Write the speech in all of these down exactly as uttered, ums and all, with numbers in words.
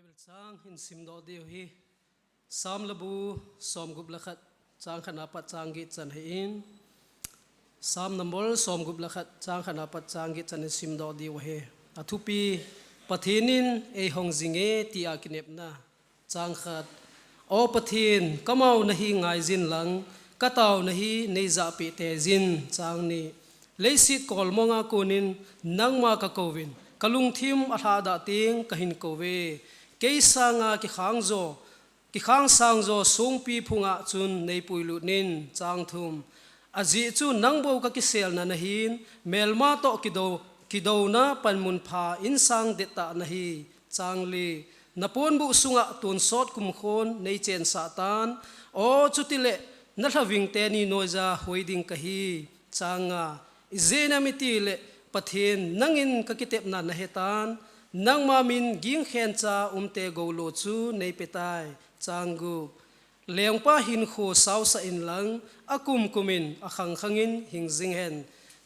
Bible cang in simdawh dih uh hi. Sam labu sawmgup le khat, cang khatna pat cang giat can hi in. Sam nambol sawmgup le khat, cang khatna pat cang giat can in simdawh dih uh hi. A thupi: Pathian in ei hong zing e, ti-a kinepna. Cang khat: Aw Pathian, ka mau na hi ngaizin lang, ka tau na hi nei zahpih tezin. Cang nih: Leisit kawlmawnga kunin nangma ka ko-in, ka lungthim a thlahdah teng ka hin ko ve. Kei sanga kikhangzaw, kikhang sangzaw sungpi phungah cun nei puilut in. Cang thum: A zih cu nang bo ka kiselna na hi in, melma tawh kido, kidona panmun pha innsang dettah na hi. Cang li: Na puanbuh sungah tuansawt kumkhawn nei censah tan. Aw cutileh na thavingte ni nawiza huai ding ka hi. Cang nga: I zenam i ti leh Pathian, nangin ka kitepna na he tan. Nangma min gingkhenca umte golo cu nei pia tai. Cang gup: Lengpa hinkhua sausah in lang, a kumkumin a khangkhangin hing zing hen.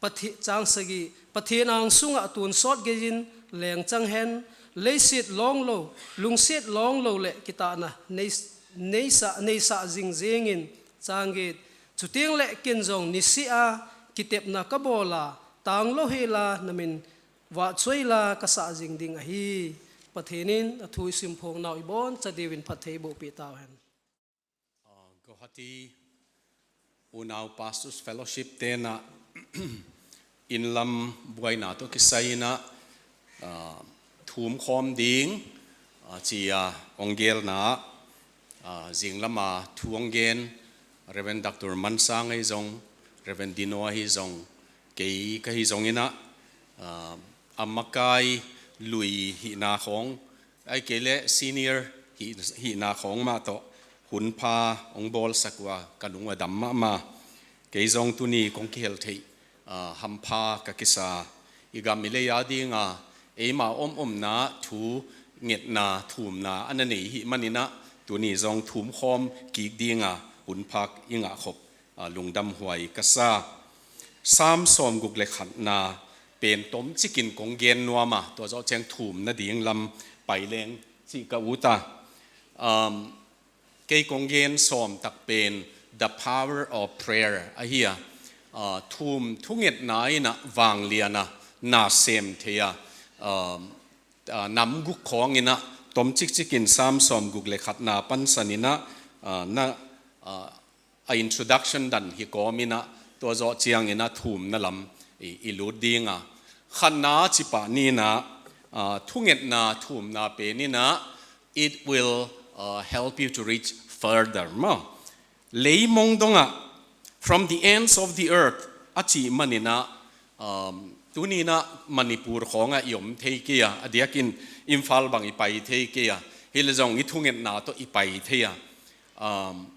Pathi-, cang sagih: Pathian ang sungah tuansawt gei-in lengcang hen. Leisit lawng lo, lungsit lawng lo le kitahna nei, neisah, neisah zingzing in. Cang giat: Cutiang le ken zong nisih a kitepna ka bawl a, tang lo hela na min vahcuai la ka sah zing ding ahi. Pathian in a thu i simphawkna uh i bawn ca deuh in phatthei buhpih tau hen. Ah, Guwahati Unau Pastors Fellowship tenah innlam buaina tawh kisai inah, ah, thum khawm ding, ah, ci-a hong gelna, ah, zinglama thu hong gen Reverend Doctor Mansang ahi zong, Reverend Dino ahi zong, kei ka hi zong inah, ah, a makai lui hihna khawng, ahih kei leh senior hih, hihna khawng mah tawh hunpha hong bawlsak uh a ka lung uh a dam mahmah. Kei zong tuni kong kihel theih, ah, hampha ka kisa. I gam i lei a dinga eima omomna thu ngetna thumna a na nei hih maninah tuni zong thum khawm kik dinga hunpha i ngah khop, ah, lungdam huai ka sa. Sam sawmguk le khatna pen tomcikin kong gen nuam a, tua zawh ciang thum nading lam pai leng cih ka ut a. Um, kei kong gen sawm tak pen The Power of Prayer ahi a. Ah, thum thungetna inah vanglian a na sem thei a. Um, ah, nam guk khawng inah tomcikcikin Sam sawmguk le khatna pansan inah, ah, na, ah, a introduction dan hi kawm inah tua zawh ciang inah thumna lam i, i lut dinga. Khatna cipah ni inah, ah, thungetna thumna pen inah, it will, ah, help you to reach further, maw. Leimong dongah, from the ends of the earth a cih maninah, um, tuni inah Manipur khawngah i om thei kei a, a diakin Imphal bang i pai thei kei a, hi le zong i thungetna tawh i pai thei a. Um,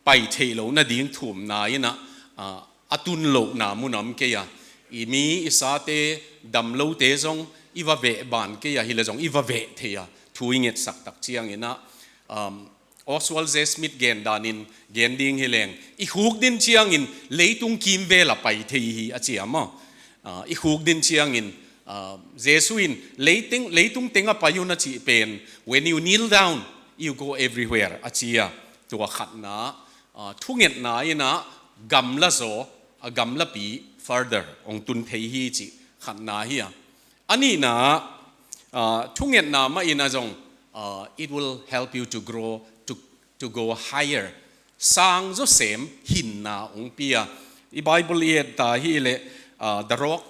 pai theih loh nading thumna inah, ah, a tun lohna mun a om kei a, i mi i sate dam lote zong i va veh ban kei a, hi le zong i va veh thei a, thu i ngetsak tak ciang inah, um, Oswald J. Smith gen danin gen ding hi leng, i khukdin ciangin leitung kimvel a pai thei hi a ci a maw. Ah, i khukdin ciangin, ah, Jesuh in leitung, leitung teng a pai un a cih pen, when you kneel down, you go everywhere a ci a. Tua khatna, ah, thungetna inah gamla zaw, a gamlapi further hong tun thei hi cih khatna hi a. A nihna, ah, thungetna mah inah zong, ah, it will help you to grow, to, to go higher. Sangzaw sem hinna hong pia. I Bible i et ta hi leh, ah, the rock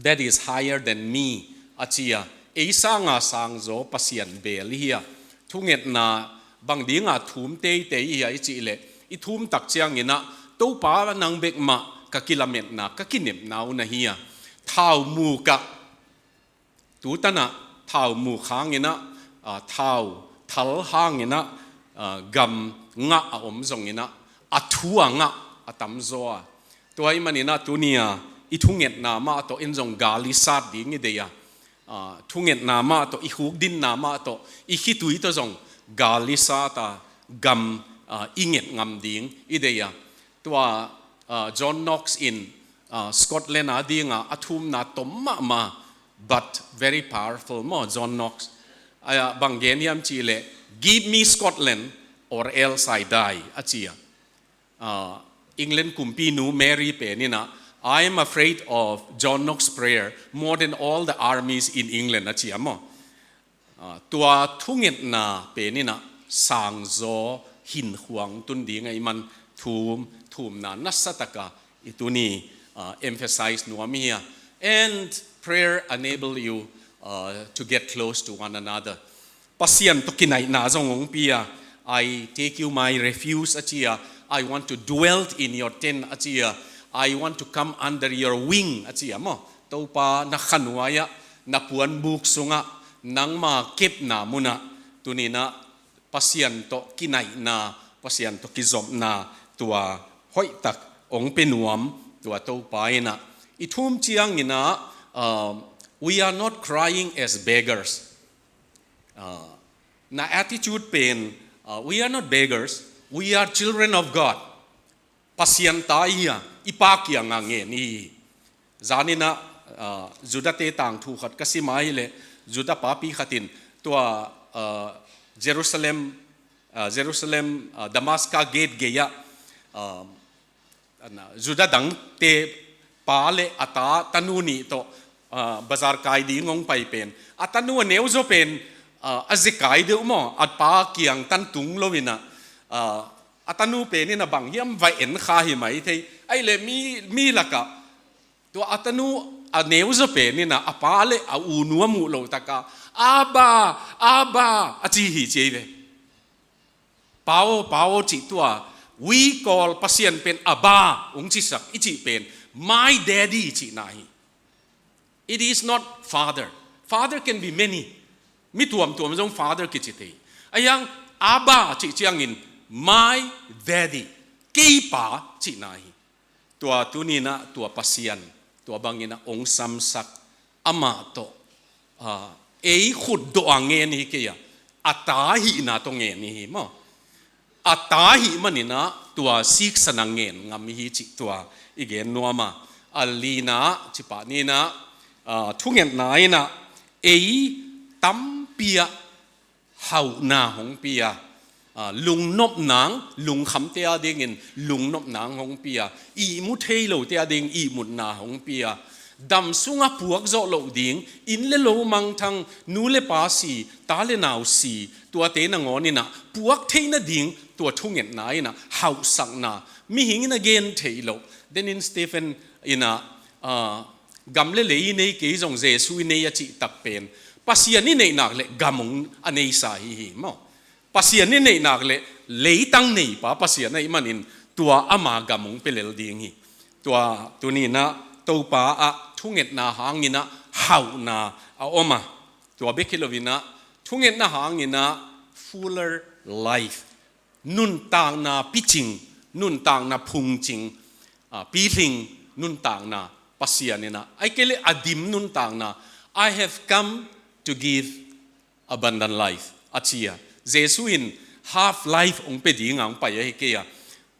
that is higher than me a ci a, ei sanga sangzaw Pasian bel i hi a. Thungetna bang dinga thum teitei i hi a i cih leh, i thum tak ciang inah Topa nang bek mah ka kilametna, ka kinepna uh na hi a. Thau mukah, tu tanah thau muk hang inah, ah, thau thal hang inah, ah, gam ngah a om zong inah, a thu a ngah a tamzaw a. Tua ahih maninah tuni a i thungetna mah tawh in zong gal i sat ding i deih a. Ah, thungetna mah tawh, i khukdinna mah tawh, i khitui tawh zong gal i sat a, gam, ah, i nget ngam ding i deih a. Tua, ah, John Knox in, ah, Scotland a dinga a thumna tom mahmah, but very powerful maw, John Knox. a bang gen hiam cih leh, "Give me Scotland or else I die," a ci a. Ah, England kumpinu Mary pen in ah, "I am afraid of John Knox prayer more than all the armies in England," a ci a maw. Ah, tua thungetna pen in ah sangzaw hinkhua tun ding ahih man thum, thumna nasa taka i tuni, ah, emphasize nuam hi a. And prayer enable you, ah, to get close to one another. Pasian tawh kinaihna zong hong pia. "I take you my refuge," a ci a. "I want to dwell in your tent," a ci a. "I want to come under your wing," a ci a maw. Topa na khanuai ah, na puanbuk sungah, nangma kepna munah, tuni in ah Pasian tawh kinaihna, Pasian tawh kizopna, tua hoihtak hong pia nuam, tua Topa in ah. I thum ciangin ah, um, "We are not crying as beggars." Ah, na attitude pen, ah, "We are not beggars, we are children of God." Pasian ta i hi a, i Pa kiangah ngen i hi. Zan in ah, ah, Judah-te tangthu khat ka sim a hi leh, Judah papi khat in tua, ah, Jerusalem, ah, Jerusalem, ah, Damascus gate gei ah, ah, Judah dangte pa le a ta, tanu nih tawh, ah, bazar kai ding hong pai pen, a tanu a neuzaw pen, ah, a zekai deuh maw, a pa kiang tan tung lo in ah, ah, a tanu pen in ah bang hiam va en kha hi mai thei. Ahih leh mi, mi lakah tua a tanu a neuzaw pen in ah a pa le a u nu a muh loh takah, "Abba, Abba," a ci hi ci ei ve. "Pa aw, Pa aw," cih tua, we call, Pasian pen Abba hong cisak i cih pen, "My daddy" cihna hi. It is not father. Father can be many. Mi tuamtuam zong father kici thei. Ahi hang Abba cih ciangin, "My daddy," kei pa cihna hi. Tua tuni in ah tua Pasian, tua bangin ah hong samsak, amah tawh, ah, ei khutdawh a ngen hi kei a, a ta hihna tawh ngen hi maw. A ta ahih manin ah tua siksan a ngen ngam hi cih tua i gen nuam a. A lina, cipah ni in ah, ah, thungetna in ah ei tampi ah hauhna hong pia, ah, lungnop nang, lungkhamte a dingin lungnop nang hong pia, ihmu thei lote a ding ihmutna hong pia, dam sungah puak zawh loh ding, inn le lo mangthang, nu le pa si, ta le nau si, tuate nangawn in ah puak theih nading tua thungetna in ah hauhsakna, mihing in a gen theih loh. Denin Stephen in ah, ah, "Gam le lei i nei kei zong Jesu i nei," a cih tak pen, Pasian i neih nak leh gam hong a neisa hi hi maw. Pasian i neih nak leh leitang neipa Pasian ahih manin tua ama gam hong pia lel ding hi. Tua tuni in ah Topa ah thungetna hangin ah hauhna a om a. Tua bek hi lo in ah thungetna hangin ah fuller life, nuntakna picing, nuntakna phungcing, ah, pilhing nuntakna, Pasian in ah, ahih kei leh a dim nuntakna, "I have come to give abundant life," a ci a. Jesu in half life hong pia ding a hong pai ahi kei a,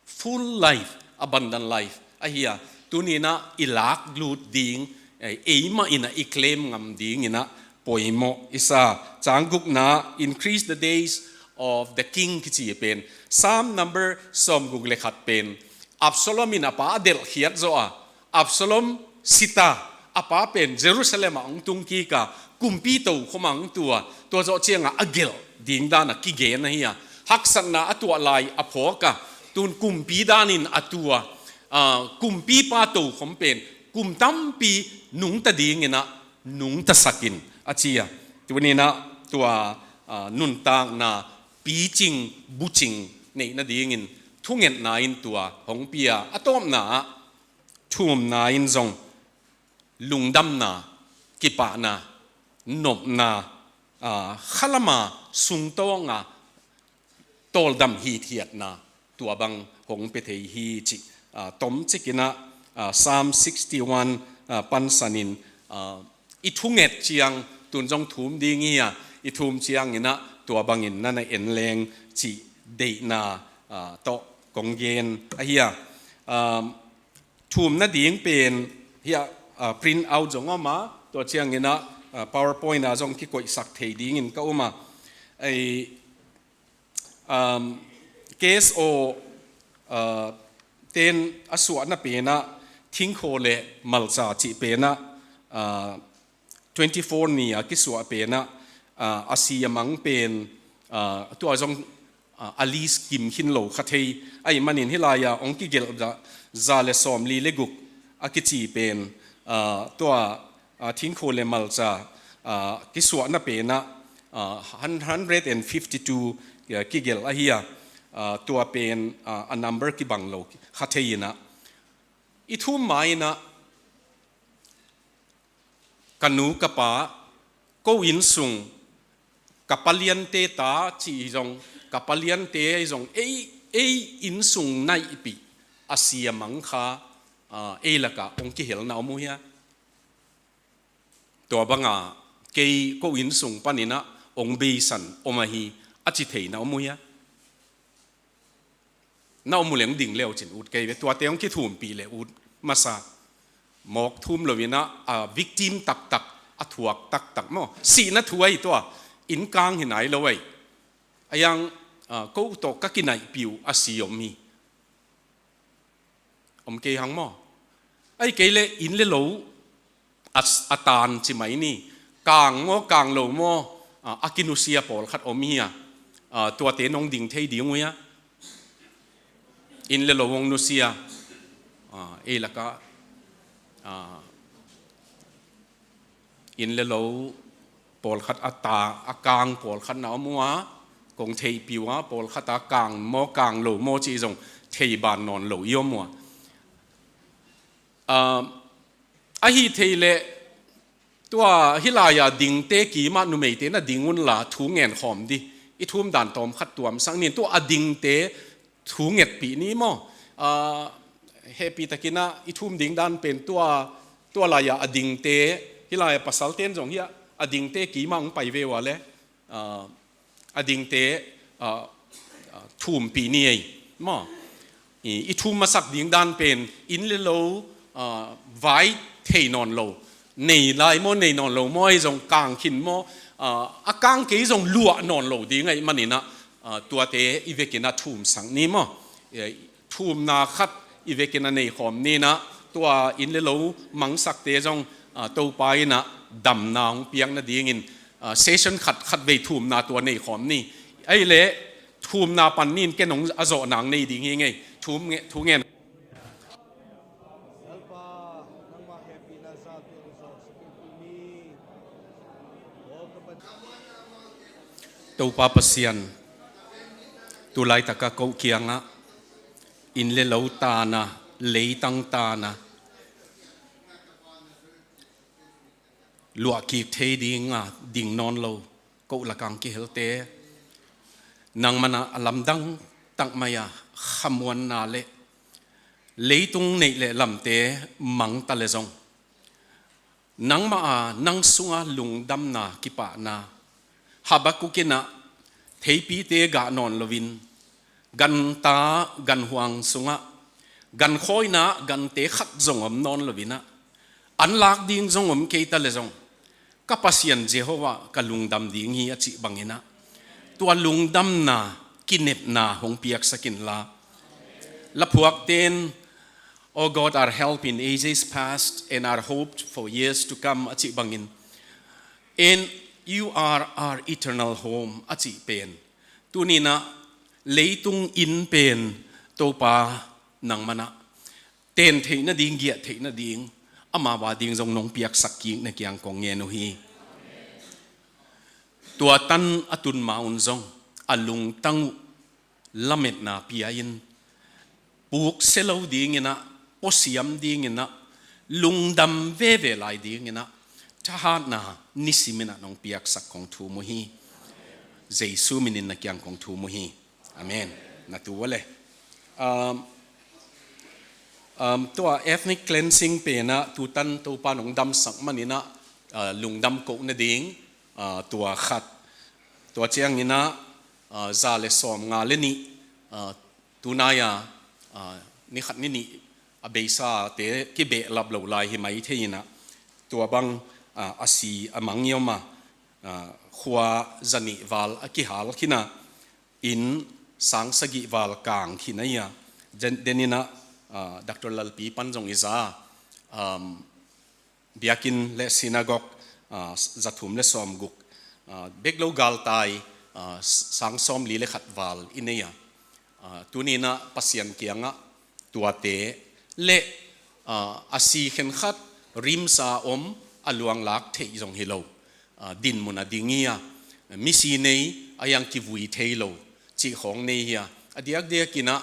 full life, abundant life ahi a. Tuni in ah i lak lut ding, eh, eimah in ah i claim ngam ding in ah poimawh i sa. Cang gukna, "Increase the days of the king," kici pen, Psalm number sawmguk le khat pen, Absalom in a pa a delhkhiat zawh a, Absalom si ta, a pa pen Jerusalem ah hong tung kik a, kumpi tokhom ah hong tu a, tua zawh ciangah a gelh ding dan a kigen ahi a. Haksatna a tuah lai a phawk a, tun kumpi danin a tu a, ah, kumpipa tokhom pen kum tampi nungta ding in ah nungtasak in, a ci a. Tuni in ah tua, ah, nuntakna picing bucing neih nadingin thungetna in tua hong pia. A tawpna ah, thumna in zong lungdamna, kipahna, nopna, ah, khalam a sungtawng a tawldam hithiatna, tua bang hong pia thei hi cih, ah, tomcik in ah, ah, Psalm sixty-one, ah, pansan in, ah, i thunget ciang, tun zong thum ding hi a, i thum ciangin ah tua bangin na na en leng cih deihna, ah, tawh kong gen ahi a. Ah, thum nading pen hiah, ah, print out zong a om a, tua ciangin ah, ah, PowerPoint ah zong kikoihsak thei dingin ka um a. Ei, um, K S O, ah, ten a suahna penah thingkhaw le malcha cih penah, ah, twenty-four ni a kisuah penah, ah, a si a mang pen, ah, tua zong, ah, a list kim khin lo kha thei ahih manin hih lai-ah hong kigelh za, za le sawmli le guk a kici pen, ah, tua, ah, thingkhaw le malcha, ah, kisuahna penah, ah, hun-, hundred and fifty-two, ah, kigelh ahi a, ah, tua pen, ah, a number kibang lo kha thei inah. I thum ma inah ka nu ka pa, ko inn sung, ka paliante ta cih zong, ka paliante zong, ei, ei inn sung naihpih a si a mang kha, ah, ei lakah hong kihelna om uh hia? Tua banga kei ko inn sung paninah hong beisan om ahi a ci theina om uh hia? Na om uh leng ding leu cin ut kei ve, tuate hong kithumpih le ut masa. Mawk thum lo inah, a victim taktak, a thuak taktak maw. Sihna thu ahi tua, inn kang hi nai lo ahi. A yang, ah, ko tawh ka kinaihpih uh a si om hi. Om kei hang maw. Ahi kei le inn le lo a, a tan ci mai ni. Kang maw, kang lo maw, ah, a kinusia pawlkhat om hi a. Ah, tuate nong ding thei ding uh hia? Inn le lo hong nusia. Ah, ei lakah, ah, inn le lo pawlkhat a ta, a kang pawlkhat na om uh a, kong theihpih uh a, pawlkhat a kang maw, kang lo maw cih zong thei ban nawn lo i om uh a. Ah, ahi thei leh tua hih lai-a dingte kimah numeite na ding unla thu ngen khawm di. I thum dan tawm khat tuamsak nin, tua a dingte thu ngetpih ni maw. Ah, hehpih takinah i thum ding dan pen tua, tua lai-a a dingte, hih lai-a pasalten zong hiah a dingte kimah hong pai ve uh a le, ah, a dingte, ah, ah, thumpih ni ei maw. I, i thum masak ding dan pen inn le lo, ah, vai thei nawn lo, nei lai maw, nei nawn lo maw, ei zong kang khin maw, ah, a kang kei zong luah nawn lo ding ahih maninah, ah, tuate i vekinah thumsak ni maw. Eh, thumna khat i vekinah nei khawm ninah, tua inn le lo mangsakte zong, ah, Topa inah damna hong piak nadingin, ah, session khat khat vei thumna tua nei khawm ni. Ahi leh thumna pan nin ken hong a zawh nang nei ding hi ngei. Thum nge-, thu ngen. Topa Pasian, tu laitaka ko kiangah inn le lo tana, leitang tana, luahkik thei dinga ding nawn lo ko lakang kihelte, nangmanah a lamdang takmai-a khamuanna le leitung neih le lamte mangta le zong, nangmah a nang sunga lungdamna kipahna, Habakuk inah theipite gah nawn loin, ganta ganhuang sungah, gankhawina gante khat zong om nawn loinah, an lak ding zong om keita le zong, ka Pasian Jehovah ka lungdam ding hi a cih banginah, tua lungdamna kinepna hong piaksak inla. Laphuakten, "O God, our help in ages past and our hope for years to come," a cih bangin, "And you are our eternal home," a cih pen, tuninah leitung inn pen Topa nangmanah ten theih nading, giah theih nading, amau a ding zong nong piaksak kik na kiang kong ngen uh hi. Tua tan a tun ma un zong a lungtang uh lametna pia-in, puksia lo dinginah, puasiam dinginah, lungdam veve lai dinginah, thahatna nisiminah nong piaksak kong thum uh hi. Jesu minin na kiang kong thum uh hi. Amen. Na tu uh le. Um, um, tua ethnic cleansing penah tutan Topa nong damsak maninah, uh, lungdam koh nading, uh, tua khat. Tua cianginah, uh, za le sawm nga le nih, uh, tunai-a, uh, ni khat ni nih a beisate kibehlap lo lai hi mai thei inah, tua bang, ah, a si a mang i om a, ah, khua zanih val a kihal khin a, inn sang sagih val kang khin a hi a. Den, den in ah, ah, Doctor Lalpi pan zong i za a, um, biakinn le synagogue, ah, zathum le sawmguk, ah, bek lo galtai, ah, sang sawmli le khat val i nei a. Ah, tuni in ah Pasian kiangah tuate le, ah, a si khenkhat RIMS a om a luanglak theih zong hi lo, ah, dinmun a ding hi a, misi nei a hiang kivui thei lo cih khawng nei hi a, a diakdiak in ah,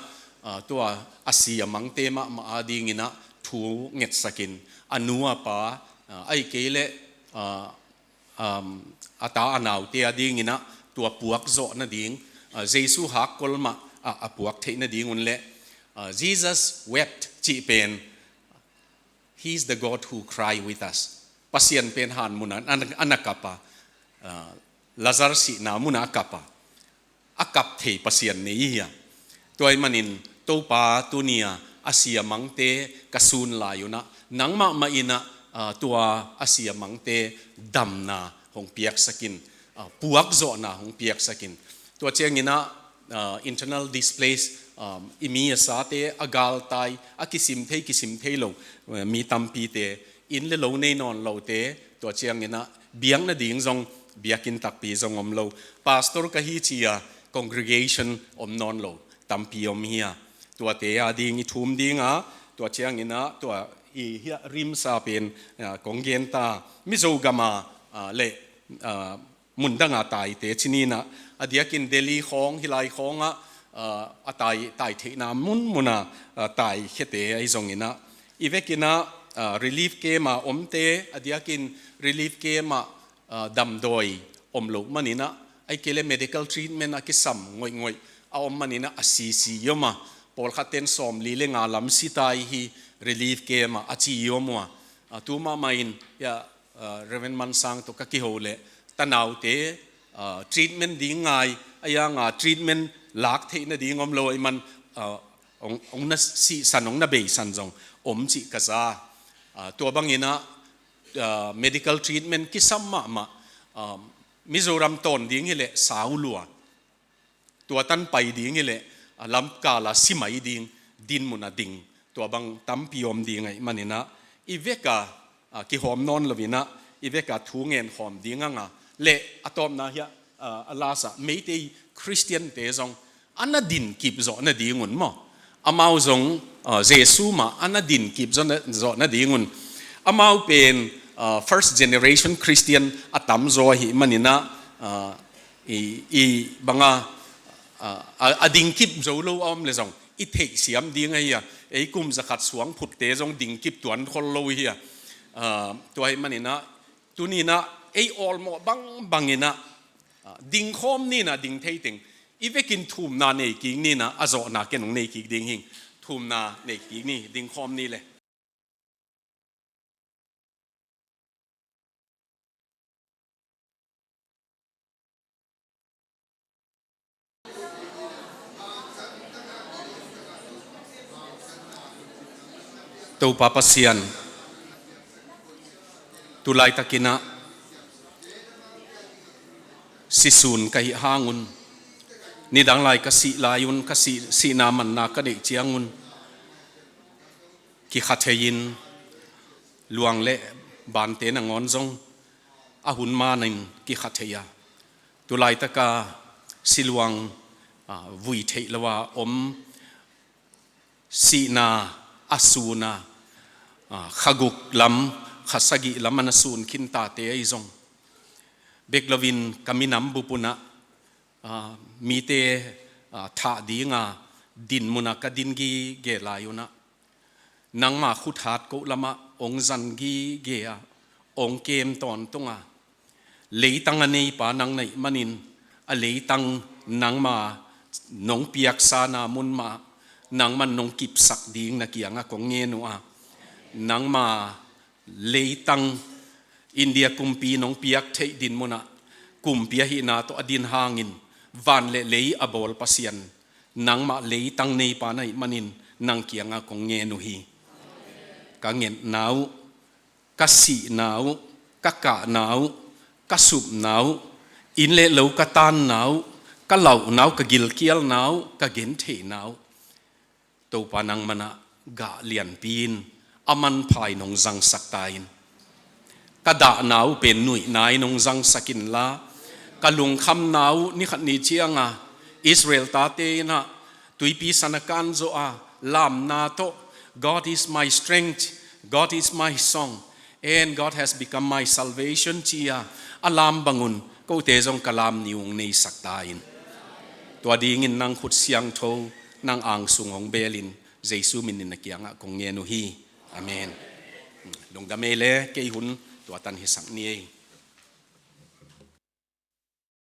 ah, tua a si a mangte mahmah a ding in ah thu ngetsak in a nu a pa, ah, ahih kei leh, ah, um, a ta a naute a ding in ah tua puak zawh nading, ah, Jesu hakkol mah, ah, a puak theih nading un leh, ah, Jesus wept cih pen, "He is the God who cry with us." Pasian pen han mun ah a, a na kap a, ah, Lazar sihna mun ah a kap a, a kap thei Pasian nei hi a. Tua ahih manin Topa tuni a a si a mangte ka sun lai un ah nang mahmah in ah, ah, tua a si a mangte damna hong piaksak in, ah, puakzawhna hong piaksak in. Tua ciang in ah, ah, internal displaced, um, i mi a sate, a galtai, a kisim thei, kisim thei lo, eh, mi tampite, inn le lo nei nawn lote, tua ciang in ah biak nading zong, biakinn takpi zong om lo. Pastor ka hi ci a congregation om nawn lo tampi om hi a. Tuate a ding i thum ding a, tua ciang in ah tua i hiah RIMS a pen, ah, kong gen ta, Mizo gam a, ah, le, ah, mun dang a taite ci ni in ah, a diakin Delhi khawng, hih lai khawng ah, ah, a tai, tai theihna mun mun a, ah, tai khiate ahi zong in ah, i vek in ah, ah, relief camp a omte, a diakin relief camp ah, ah, damdawi om loh man in ah, ahih kei leh medical treatment a kisam ngoihngoih a om man in ah, a sisi i om a, pawlkhat ten sawmli le nga lam si ta hi, relief camp ah, a ci i om uh a. Ah, tu mahmah in, ya, ah, Reverend Mansang tawh ka kiho leh, tanaute, ah, treatment ding ngai, a hiang a treatment lak theih nading om lo ahih man, ah, hong, hong na sihsan, hong na beisan zong om cih ka za. Ah, tua bang in ah, ah, medical treatment kisam mahmah, ah, Mizoram tawn ding hi leh sau lua, tua tan pai ding hi leh, ah, lamkal a si mai ding, dinmun a ding, tua bang tampi om ding ahih man in ah, i vek a, ah, kihawm nawn lo in ah, i vek a thu ngen khawm ding hang a, le a tawpna hiah, ah, a last ah, Meitei Khristiante zong a na din kip zawh nading un maw? Amau zong, ah, Jesu mah a na din kip zawh na, zawh nading un. Amau pen, ah, first generation Christian a tam zaw ahih man in ah, ah, i, i bang a, ah, a, a ding kip zo lo a om leh zong i theihsiam ding ahi a, ei kum zakhat suang phutte zong ding kip tuan khol lo hi a. Ah, tua ahih man in ah, tuni in ah ei awlmawh bangbang in ah, ah, ding khawm ni in ah, ding thei teng i vekin thumna nei kik ni in ah, a zawhna ken hong nei kik ding hing. Thumna nei kik ni, ding khawm ni le. Topa Pasian, tu laitak in ah sisun ka hih hang un, nidang lai ka sih lai un, ka sih, sihna manna ka neih ciang un, kikha thei in, luang le bante nangawn zong a hun man in kikha thei a, tu laitak a siluang, ah, vui theih lo a om, sihna a sun a, ah, kha guk lam, kha sagih lam a na sun khin tate ahi zong, bek lo in ka minam bup un ah, ah, mite, ah, thah ding a dinmun a ka din gige lai un ah, nangma khut hat koh lam ah hong zan gige a, hong kem tawntung a, leitang a neipa nang na hih man in, a leitang nangma nong piaksa na mun mah nangman nong kipsak ding na kiang ah kong ngen uh a, nangma leitang India kumpi nong piak theih dinmun ah kumpi ahihna tawh a din hang in, van le lei a bawl Pasian, nangmah leitang neipa na hih man in nang kiang ah kong ngen uh hi. Ka ngetna uh, ka sihna uh, ka kahna uh, ka supna uh, inn le lo ka tanna uh, ka lauhna uh, ka gilkialna uh, ka gentheihna uh, Topa nang manah gah lianpi in a manpha in hong zangsak ta in. Ka dahna uh pen nuihna in hong zangsak inla, ka lungkhamna uh ni khat ni cianga Israel tate in ah tuipi san a kan zawh a lamna tawh, "God is my strength, God is my song, and God has become my salvation," ci-a a lam bangun kote zong ka lam ni uh hong neisak ta in. Tua dingin nang khut siangtho, nang angsung hong belin Jesu min in na kiangah kong ngen uh hi. Amen. Lungdam ei le, kei hun tua tan hisak ni ei.